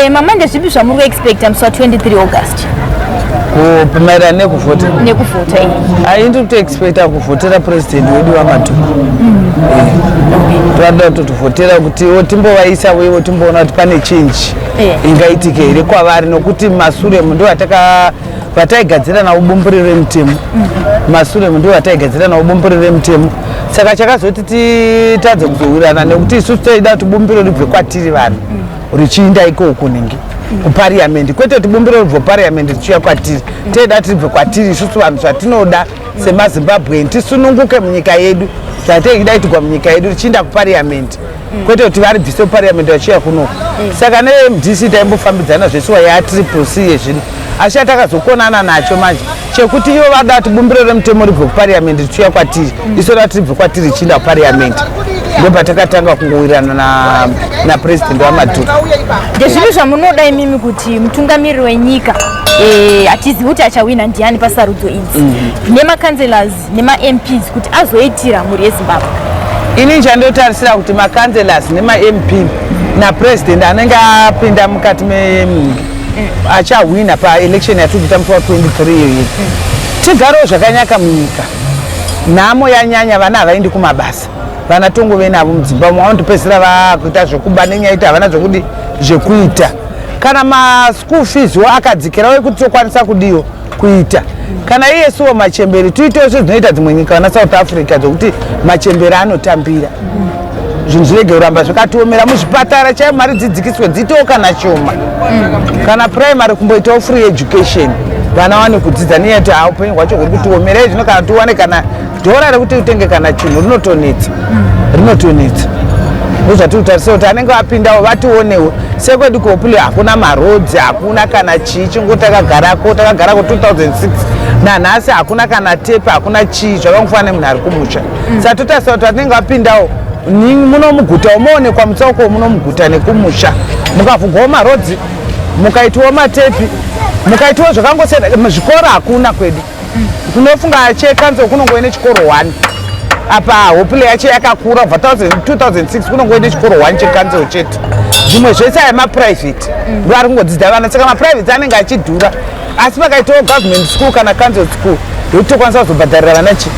Mama, ndezvipi zvamuri kuexpecta musi wa23 August? Maererano nekuvhota? Nekuvhota iyi. Ai, ndiri kutoexpecta kuvhotera purezidendi wedu vaMadhuku. Toda kutotivhotera kuti ivo timbovaisavo, ivo timboona kuti pane change ingaitike here kwavari, nokuti masure ndo vataka vataigadzira navo bumbiro remutemo. Masure ndo vataigadzira navo bumbiro remutemo, saka chakazoti titadze kuzowirirana nekuti isusu taida kuti bumbiro ribve kwatiri vanhu richiinda ikoko ningi kupariamendi, kwete kuti bumbiro ribve kupariamendi richiuya kwatiri. Taida kuti ribve kwatiri isusu vanhu, zvatinoda semaZimbabwean, tisununguke munyika yedu, zvateida itigwa munyika yedu richiinda kupariamendi, kwete kuti varibvise kupariamendi vachiuya kunoku. Saka neMDC taimbofambidzana zvesuwa yaTriple C yezvino, asi chatakazokonana nacho manje chekuti ivo vada kuti bumbiro remutemo ribve kupariamendi richiuya kwatiri, isu rati ribve kwatiri richiinda kupariamendi. Ndopatakatanga kungowirirana napurezidendi vaMadhuku. Ndezvipi zvamunoda imimi kuti mutungamiriri wenyika, hatizivi kuti achawina ndiani pasarudzo idzi, nemacouncillors nemaMPs, kuti azoitira mhuri yeZimbabwe? Ini chandotarisira kuti macouncillors nemaMP napurezidendi anenge apinda mukati memungi achahwina paelection yatiri kuita musi wa23 iyoyi, tigarewo zvakanyaka munyika. Nhamo yanyanya, vana havaendi kumabasa, vana tongove navo mudzimba umwe, vanotopedzisira vakuita zvekuba nenyaya yekuti havana zvokudi zvekuita. Kana maschool fees wo akadzikirawo ekuti tokwanisa kudiwo kuita, kana iyesuwo machemberi tuitewo sezvinoita dzimwe nyika, vana South Africa, dzokuti machemberi anotambira. Zvinhu zvirege kuramba zvakatiomera. Muzvipatara chaivo mari dzidzikiswe, dziitewo kana shoma, kana primary kumboitawo free education, vana wane kudzidza, nenyaya yekuti ha, upenyu hwacho huri kutiomerai zvino. Kana tiwane kana dhora rekuti utenge kana chinhu, rinotonetsa, rinotonetsa. Ndozvatiri kutarisa kuti anenge apindawo vationewo. Sekwedu kuHopley hakuna maroads, hakuna kana chii, chingo takagarako, takagarako 2006 nanhasi hakuna kana tepi, hakuna chii, zvakangofanana nemunhu ari kumusha. Saka totarisa kuti vanenge vapindawo muno muguta umoonekwa mutsauko muno muguta nekumusha, mukavhugwawo maroads, mukaitiwo matepi, mukaitiwo zvakangosiyana. Zvikoro hakuna kwedu, kunofunga checouncil kunongove nechikoro 1 apa. Hopley yacho yakakura, kubva 2006 kunongove nechikoro 1 checouncil chete. Zvimwe zvese aya maprivate, ndo ari kungodzidza vana, saka maprivate anenge achidhura. Asi pakaitawo government school kana council school, ndokuti tokwanisa kuzobhadharira vana chi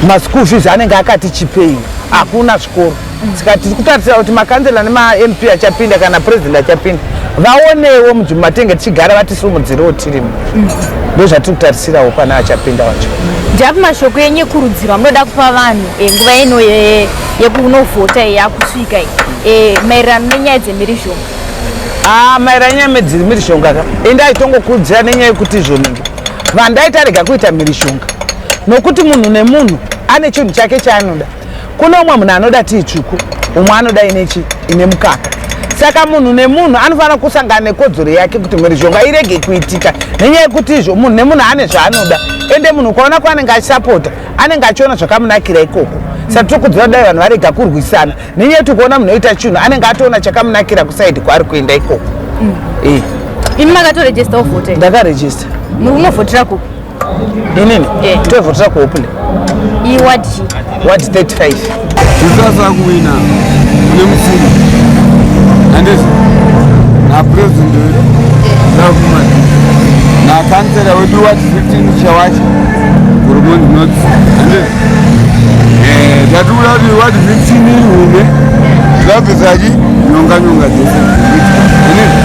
maschool fees anenge akati chipei. Hakuna zvikoro, saka tiri kutarisira kuti makansela nemaMP achapinda kana president achapinda vaonewo munzvimbo matenge tichigara, vatisumudzirewo tirimo. Ndo zvatiri kutarisirawo pana achapinda wacho. Ndiapi mashoko enyu ekurudziro amunoda kupa vanhu nguva ino yekunovhota yakusvika iyi, maererano nenyaya dzemhirizhonga? Ah, maererano nenyaya dzemhirizhonga ka, indaitongokurudzira nenyaya yekuti izvoningi vanhu daitarega kuita mhirizhonga, nokuti munhu nemunhu ane chinhu chake chaanoda. Kune umwe munhu anoda tii tsvuku, umwe anoda inechi ine mukaka, saka munhu nemunhu anofanira kusangana nekodzero yake kuti mhirizhonga irege kuitika, nenyaya yekuti izvo munhu nemunhu ane zvaanoda. Ende munhu ukaona kwaanenge achisapota, anenge achiona zvakamunakira ikoko. Saka tiri dai vanhu varega kurwisana, nenyaya yekuti kuona munhu oita chinhu, anenge atoona chakamunakira kuside kwaari kuenda ikoko. Imi makatorejista kuvhota? Ndakarejista. Muri kunovhotera kupi? Inini? Tovhotera kuHopley. Iward? Ward 35. Tisasa kuwina kune musini, handizvo? Napurezidendi wedu ndakumana, nakansela wedu ward 15 chawacha Goromonzi North, handizvo? Tatiuda kuti ward 15 ihwine, tinabvisa chi nyonga nyonga dzese, handizvo?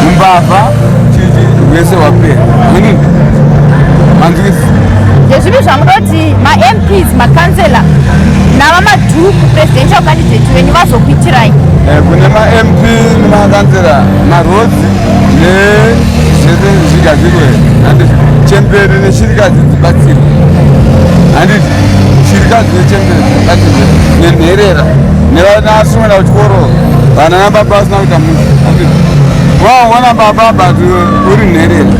Umbavha chichi hwese hwapera, handizvo? Manzwisi? Ndezvipi zvamunoti maMPs, makansela navaMadhuku, presidential candidate wenyu, vazokuitirai? Kune maMP nemakansela, maroads nezvese zvigadzirwe, handiti? Chembere neshirikadzi dzibatsirwe, handiti? Shirikadzi nechembere dzibatsirwe, nenherera nevana vasina kuchikoro, vana nababa vasina kuita musha, handiti? Waona baba but uri nherera,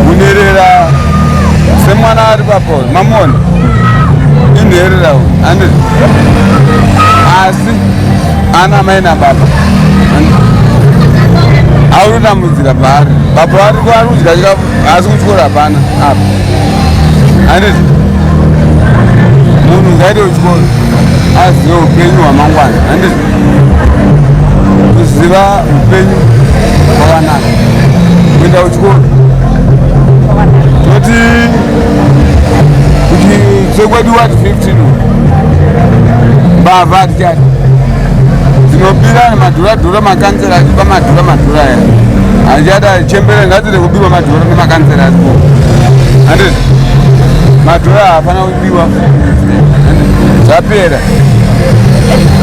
unherera semwana ari papo, mamuona inherera uyu, handiti? Asi ana mai nababa aunotambudzira paari, baba vari ari kudya chikafu, asi kuchikoro hapana apa, handiti? Munhu ngaite kuchikoro azive upenyu hwamangwana, handiti? Kuziva upenyu hwakanaka, kuenda kuchikoro, toti kuti sekwedu wati 15 mbavha hatichadi dzinobira madhuradhura, makansela achipa madhura madhura aya handichada. Chembere ngadzire kubiwa madhura nemakansela aripo, handiti? Madhura haafana kubiwa, zvapera.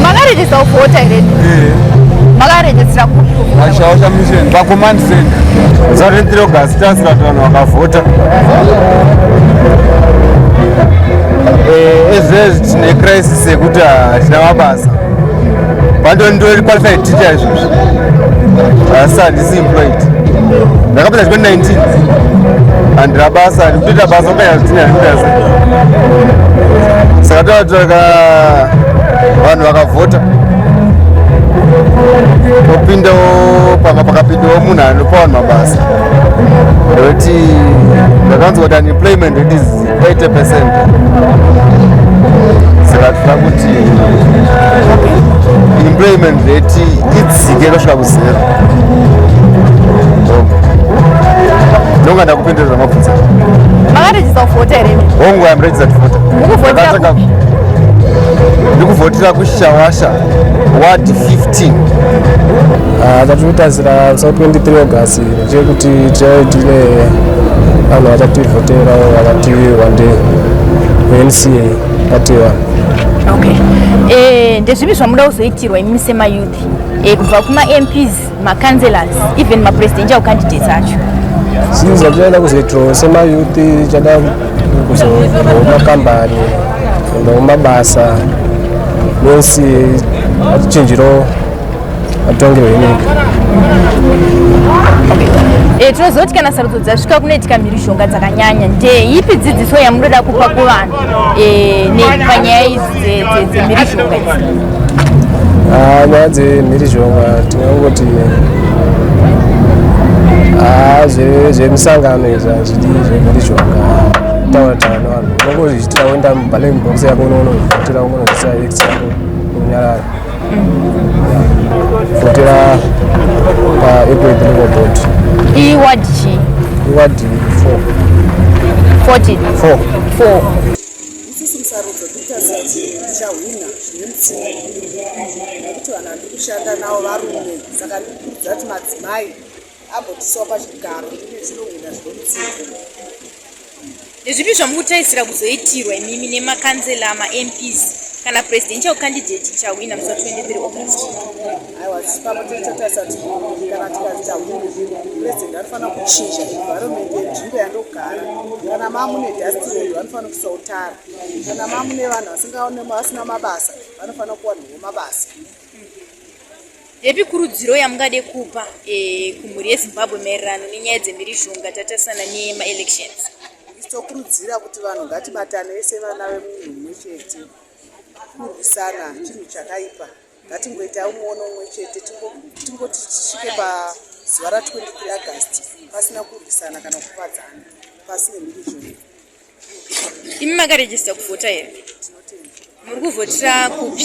Makarejista kuvhota here? Makarejistira kupi? Pashausha Mission, pacommand center. 23 August tasira kuti vanhu vakavhota. Ezvezvi tine crisis yekuti hatina mabasa. Pandondori qualified teacher izvozvi, asi handisi employed. Ndakapedza 2019, handina basa. Ndikutoita basa kupenya zvitina ndikuita sei. Saka toataka vanhu vakavhota, topindawo pamba, pakapindawo munhu anopa vanhu mabasa, nekuti ndakanzwa kuti unemployment rate is 80%. Saka toda kuti employment rate idzike kusvika kuzero. Ndonga ndakupindura zvamabvunza. Makarejista kuvhota here? Hongu, am registered voter. Mukuvhotera kupi? Ndikuvhotera kuShawasha, ward 15. Chatiri kutarisira musi wa23 August ndechekuti tive tine vanhu vachativhotera vakati wandei veNCA patiwa. Okay, ndezvipi zvamuda kuzoitirwa imimi semayouth, kubva kuma-MPs, macouncillors, even mapresidential candidates acho? Zvinhu zvatichaida kuzoitirawo semayouth, tichada kuzovhurawo makambani, kuendawo mabasa neNCA atichinjirawo matongerwo enyika. Tinoziva kuti kana sarudzo dzasvika kunoitika mhirizhonga dzakanyanya. Ndeipi dzidziso yamunoda kupa kuvanhu panyaya idzi dzemhirizhonga idzi? Ah, nyaya dzemhirizhonga tingangoti zvemisangano izvi hazvidi zvemhirizhonga. Taura taura nevanhu, unongozviitira woenda muballot box yako, unonovhotera, ungonobvisa X yako unyarara. Vhotera paEpworth Local Board. Iward chii? Iward 4. 14? 4. 4. Isusu musarudzo tiri kuti tichahwina zvine mutsigo, nekuti vanhu handiri kushanda navo varume. Saka ndikukurudzira kuti madzimai ambotisawo pachigaro, tine tinohwina zvine mutsigo. Ndezvipi zvamukutarisira kuzoitirwa imimi nemakansela, maMPs kana presidential candidate chahwina musi wa23 August? Aiwa, ipapo tichatarisa kuti kana tikati tahwina, president anofanira kuchinja environment yenzvimbo yandogara. Kana mamune dust road, vanofanira kuisawo tara. Kana mamune vanhu vasina mabasa, vanofanira kuwanirwa mabasa. Ndepi kurudziro yamungade kupa kumhuri yeZimbabwe maererano nenyaya dzemhirizhonga tatarisana nemaelections? Tokurudzira kuti vanhu ngatibatane sevana vemunhu mumwe chete. Kurwisana chinhu chakaipa. Ngatingoita muono umwe chete, tingoti tisvike pazuva ra23 August pasina kurwisana kana kukuvadzana, pasine mhirizhonga. Imi makarejista kuvhota here? Tinotenda. Muri kuvhotera kupi?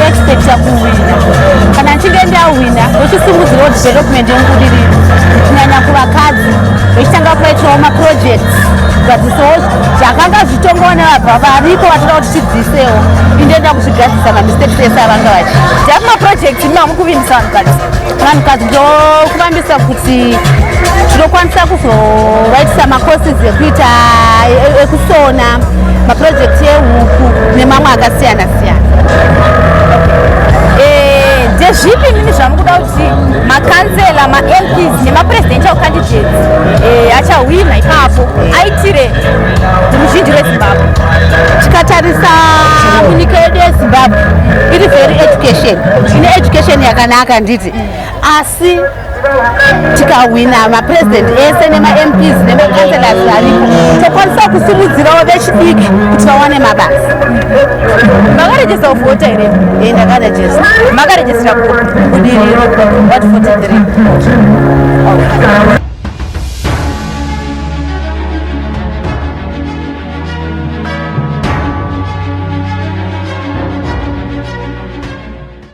Expecta kuwina. Kana nchinge ndawina, ndochisimudzirawo development yemuBudiriro, kunyanya kuvakadzi, vechitanga kuvaitirawo maprojects, kugadzisawo zvakanga zvitongawo nevabva variko vatoda kuti tibvisewo. Indoenda kuzvigadzisa mamistakes ese avanga vachiita. Ndapi maprojects imi amukuvimbisa vanhukadzi? Vanhukadzi ndokuvambisa kuti tinokwanisa kuzovaitisa macourses ekuita ekusona, maproject ehuku nemamwe akasiyana siyana. Ndezvipi imimi zvamukuda kuti makansela, maMPs nemapresidential candidates achahwina ipapo aitire ruzhinji rweZimbabwe? Tikatarisa munyika yedu yeZimbabwe, iri very education, ine education yakanaka, nditi? Asi tikahwina, mapresident ese nemaMPs nemacouncillors aripo, tokwanisa kusimudzirawo vechidiki kuti vawane mabasa. Makarejista kuvhota here? E, ndakarejista. Makarejistira kupi? Budiriro, ward 43.